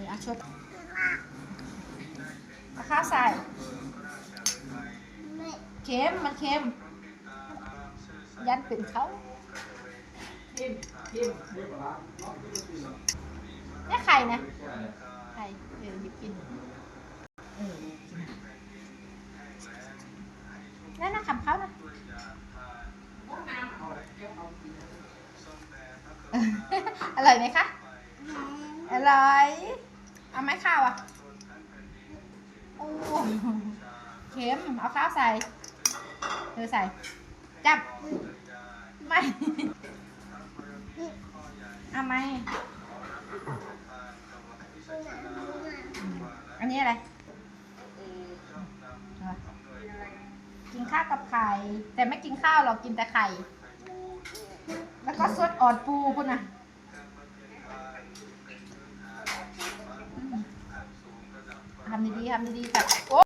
ເອົາຊົດ ເອົາເຂົ້າໃສ່ ເຄັມ ມັນເຄັມ ຢ້ານເປັນເຂົ້າ ເຄັມ ເຄັມ ແລ້ວໄຂ່ນະ ໄຂ່ ເອີ ຫຍິບກິນ ເອີ ກິນ ນັ້ນນະ ຄຳເຂົ້ານະ ອະລ່ອຍໄໝຄະ? ອະລ່ອຍ. ເອົາໄມ້ຂ້າວອະ? ໂອ້ ເຄັມ ເອົາຂ້າວໃສ່ ເອີ ໃສ່ ຈັບ ໄມ້ ເອົາໄມ້ ອັນນີ້ອະໄລ? ກິນຂ້າວກັບໄຂ່ ແຕ່ໄມ່ກິນຂ້າວຫຼອກ ກິນແຕ່ໄຂ່ ແລ້ວກໍສົດອອນປູພຸ້ນນະ. ທຳດີໆ ທຳດີໆ ໂອ້